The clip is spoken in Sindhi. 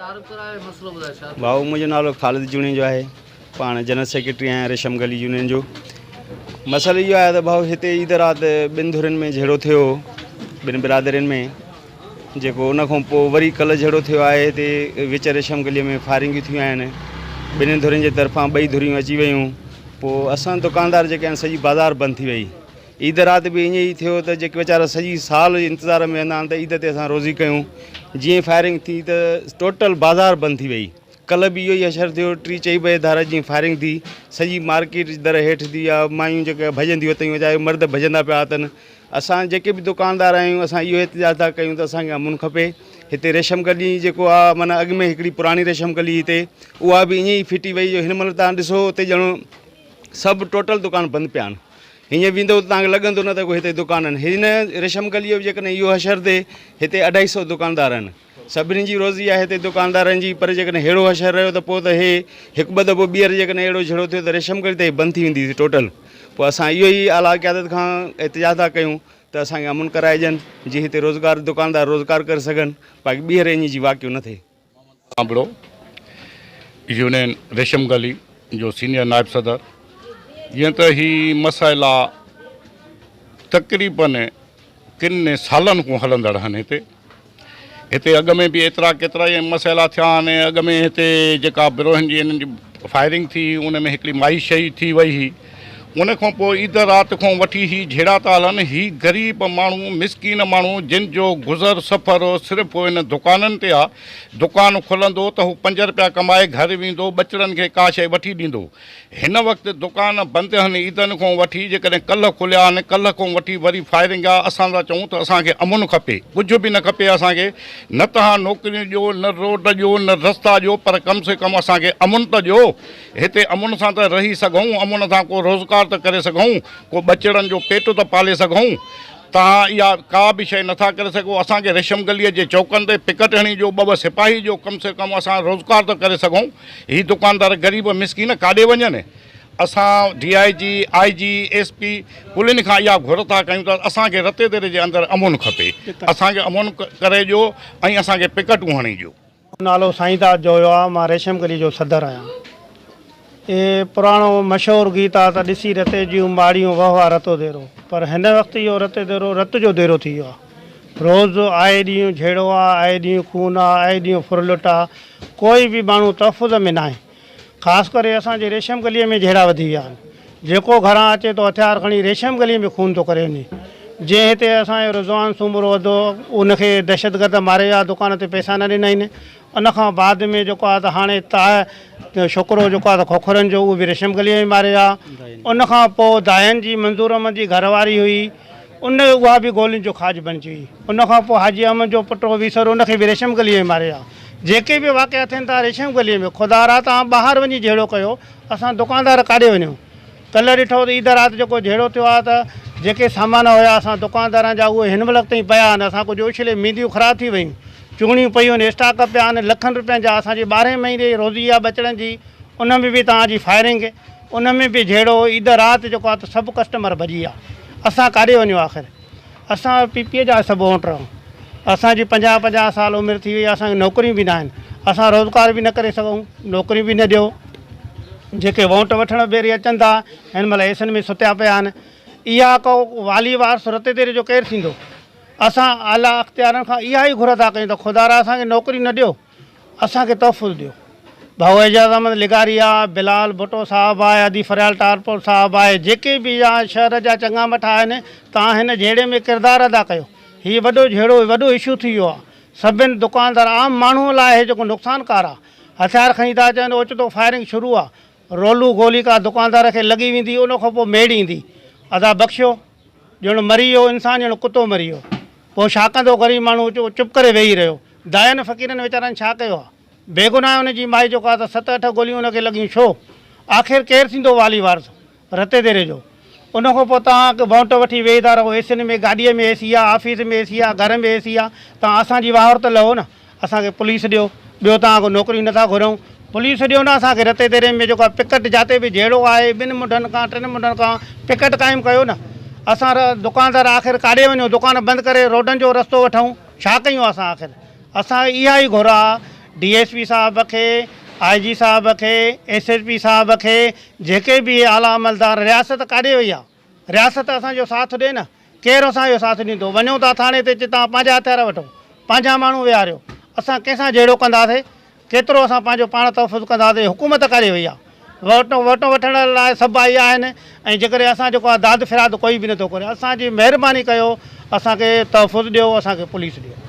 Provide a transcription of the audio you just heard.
تعارف ڪرايو ۽ مسئلو ٻڌايو ڇا ٿيو؟ ڀائو منهنجو نالو خالد جوڻيجو آهي پاڻ جنرل سيڪريٽري آهيان ريشم گلي يونين جو مسئلو اهو آهي ته ڀائو هتي عيد رات ٻن ڌرين ۾ جهيڙو ٿيو ٻن برادرين ۾ جيڪو ان کان پوء وري ڪلهه جهيڙو ٿيو آهي هتي وچ ريشم گلي ۾ فائرنگيون ٿيون آهن ٻنهي ڌرين جي طرفان ٻئي ڌريون اچي ويون پوء اسان دڪاندار جيڪي آهن سڄي بازار بند ٿي وئي عيد رات به ائين ئي ٿيو ته جيڪي ويچارا سڄي سال انتظار ۾ ويهندا آهن ته عيد تي اسان روزي ڪيون جيئن ئي فائرنگ ٿي ته ٽوٽل بازار بند ٿي وئي ڪلهه به اهو ئي حشر ٿيو ٽي چئي بجي ڌارا جيئن فائرنگ ٿي سڄي مارڪيٽ در هيٺ ٿي ويا مايون جيڪي ڀڄنديون اتان ويچاريون مرد ڀڄندا پيا اٿن اسان جيڪي به دڪاندار آهيون اسان اهو احتجاج ٿا ڪيون ته اسان کي امن کپي هتي ريشم گلي جيڪو آهي معنيٰ اڳ ۾ هڪڙي پراڻي ريشم گلي هتي اها به ائين ئي ڦٽي وئي جو هن مهل تان ڏسو اتي ڄڻو سڀ ٽوٽل دڪان بند پيا آهن هيئن ويندو ته تان کي لڳندو نه ته ڪو هتي دڪان آهن هن ريشم گلي جو جيڪڏهن اهو حشر ٿئي هتي اڍائي سو دڪاندار آهن سڀني جي روزي آهي هتي دڪاندارن جي پر جيڪڏهن ههڙو حشر رهيو ته پوء ته هي هڪ ٻه دفعو ٻيهر جيڪڏهن اهڙو جهيڙو ٿيو ته ريشم گڙهي ته هي بند ٿي ويندي ٽوٽل پوء اسان اهو ئي اعليٰ قيادت کان احتجاج ٿا ڪيون ته اسان کي امن ڪرائجن جي هتي روزگار دڪاندار روزگار ڪري سگهن باقي ٻيهر ائين جي واقعو نه ٿئي. ابڙو، يونين ريشم گلي جو سينيئر نائب صدر، جيئن ته هي مسئلا تقريبن ڪن سالن کان هلندڙ آهن هتي هتي اڳ ۾ به ايترا ڪيترا ئي مسئلا ٿيا آهن اڳ ۾ هتي جيڪا بروهين جي انهن جي فائرنگ ٿي هئي ان ۾ هڪڙي مائي شهيد ٿي وئي هئي ان کان پوء عيد رات کان وٺي هي جهيڙا ٿا هلن هي غريب ماڻهو مسڪين ماڻهو جن جو گذر سفر صرف ان دڪانن تي آ دڪان کلندو ته هو پنج رپيا ڪمائي گهر ويندو ٻچڙن کي ڪا شيء وٺي ڏيندو هن وقت دڪان بند هن عيدن کان وٺي جيڪڏهن ڪلهه کليا آهن ڪلهه کان وٺي وري فائرنگ آ اسان ٿا چئون ته اسان کي امن کپي ڪجهه به نه کپي اسان کي نه توهان نوڪريون ڏيو نه روڊ ڏيو نه رستا ڏيو پر ڪم سي ڪم اسان کي امن ته ڏيو هتي امن سان ته رهي سگهون امن سان ڪو روزگار ته ڪري سگهون ڪو ٻچڙن جو پيٽ ته پالي سگهون توهان اها ڪا به شيء نٿا ڪري سگهو اسان کي ريشم گليء جي چوڪن تي پڪٽ هڻي ڏيو ٻه ٻه سپاهي ڏيو ڪم سي ڪم اسان روزگار ته ڪري سگهون هي دڪاندار غريب مسڪين ڪاڏي وڃن؟ اسان D I G, I G, S P clean کان اها گهر ٿا ڪيون ته اسان کي رتي ديري جي اندر امن کپي، اسان کي امن ڪري ڏيو ۽ اسان کي پڪٽون هڻي ڏيو. نالو سائينداد جويو آ مان ريشم گلي جو صدر آهيان. اهي پراڻو مشهور گيت آ ته ڏسي رتي جون ماڙيون وهه واه رتو ديرو پر هن وقت اهو رتي ديرو رت جو ديرو ٿي ويو آ. روز آئي ڏينهن جهيڙو آ، آئي ڏينهن خون آ، آئي ڏينهن ڦرلٽ آ، ڪوئي به ماڻهو تحفظ ۾ ناهي. خاص ڪري اسان جي ريشم گليء ۾ جهيڙا وڌي ويا آهن. جيڪو گهران اچي ٿو هٿيار کڻي ريشم گليء ۾ خون ٿو ڪري وڃي. جنهن هتي اسان جو رضوان سومرو وڌو ان کي دهشتگرد ماري ويا دڪان تي پئسا نه ڏنائين. ان کان بعد ۾ جيڪو آهي ته هاڻي تاء ڇوڪرو جيڪو آهي ته کوکرن جو اهو به ريشم گليء ۾ ماري ويا. ان کان پوء داين جي منظور احمد جي گهر واري هئي. ان اها به گولين جو کاڄ بڻجي وئي. ان کان پوء حاجي احمد جو پٽ هو ويسر ان کي به ريشم گليء ۾ ماري ويا. جيڪي به واقعا ٿين ٿا ريشم گليء ۾ خدارا توهان ٻاهر وڃي جهيڙو ڪيو اسان دڪاندار ڪاڏي وڃون. ڪلهه ڏٺو ته عيد رات جيڪو جهيڙو ٿيو آهي ته جيڪي سامان هيا اسان دڪاندارن جا اهي هن مهل تائين پيا آهن اسان ڪجهه اڇلي مينديون خراب ٿي ويون چوڻيون پيون آهن اسٽاڪ پيا آهن لکن روپين جا اسان جي ٻارهين مهيني جي روزي آهي ٻچڙن جي ان ۾ به توهان جي فائرنگ ان ۾ به جهيڙو عيد رات جيڪو آهي ته سڀ ڪسٽمر ڀڄي ويا اسان ڪاڏي وڃون آخر اسان پي پي جا سڀ اونٽر آهيون اسان جي پنجاهه پنجاهه سال عمر ٿي وئي اسان کي نوڪريون به ناهن اسان روزگار به نه ڪري سگهون نوڪريون به نه ڏيو جيڪي وونٽ وٺڻ ڀيري اچن ٿا هن مهل ايسن ۾ ستيا پيا آهن اها ڪو والي وارث رتي ديري جو ڪير ٿيندو اسان اعليٰ اختيارن کان اها ئي گهر ٿا ڪيون ته خدارا اسان کي نوڪريون نه ڏيو اسان کي تحفظ ڏيو. ڀائو اعجاز احمد لغاري آ، بلال ڀٽو صاحب آهي، ادي فريال ٽالپر صاحب آهي، جيڪي به يا شهر جا چڱا مٺا آهن، توهان هن جهيڙي ۾ ڪردار ادا ڪيو. هي وڏو جهيڙو وڏو اشو ٿي ويو آ. سڀن دڪاندار عام ماڻهو لاء هي جيڪو نقصانڪار آ. هٿيار کڻي ٿا اچن، اوچتو فائرنگ شروع آ. رولو گولي ڪا دڪاندار کي لڳي ويندي، ان کان پوء ميڙ ايندي. ادا بخشيو! ڄڻ مري ويو انسان ڄڻ ڪتو مري ويو. پوء ڇا ڪندو غريب ماڻهو چپ ڪري ويهي رهيو. داين فقيرن ويچارن ڇا ڪيو آ؟ بيگناهه ان جي مائي جو ڪا ته ست اٺ گوليون ان کي لڳيون ڇو؟ آخر ڪير ٿيندو والي وارث رتي ديري جو؟ ان کان پوء توهان وونٽ وٺي ويهي ٿا رهو ايسين ۾ گاڏيء ۾ اي سي آ، آفيس ۾ اي سي آ، گهر ۾ اي سي آ، توهان اسان جي واهر ته لهو نه. اسان کي پوليس ڏيو، ٻيو توهان کان نوڪريون نٿا گهرون، پوليس ڏيو نه اسان کي رتي ديري ۾ جيڪو پڪٽ جاتي به جهيڙو آهي ٻن منڍن کان ٽن منڍن کان پڪٽ قائم ڪيو نه اسان دڪاندار آخر ڪاڏي وڃون دڪان بند ڪري روڊن جو رستو وٺون ڇا ڪيون اسان آخر اسان کي اها ئي گهر آ ڊي ايس پي صاحب کي، آء جي صاحب کي، ايس ايس پي صاحب کي، جيڪي به اهي اعليٰ عملدار رياست ڪاڏي وئي آ؟ رياست اسان جو ساٿ ڏي نه، ڪير اسان جو ساٿ ڏيندو؟ وڃون ٿا ٿاڻي تي چي توهان پنهنجا هٿيار وٺو، پنهنجا ماڻهو ويهاريو، اسان ڪنهن سان جهيڙو ڪنداسي؟ ڪيترو اسان پنهنجو پاڻ تحفظ ڪنداسي؟ حڪومت ڪاڏي وئي آ؟ ووٽ ووٽون وٺڻ لاء سڀ آئي آهن ۽ جيڪڏهن اسان جيڪو آ داد فرياد ڪوئي به نٿو ڪري، اسان جي مهرباني ڪيو اسان کي تحفظ ڏيو، اسان کي پوليس ڏيو.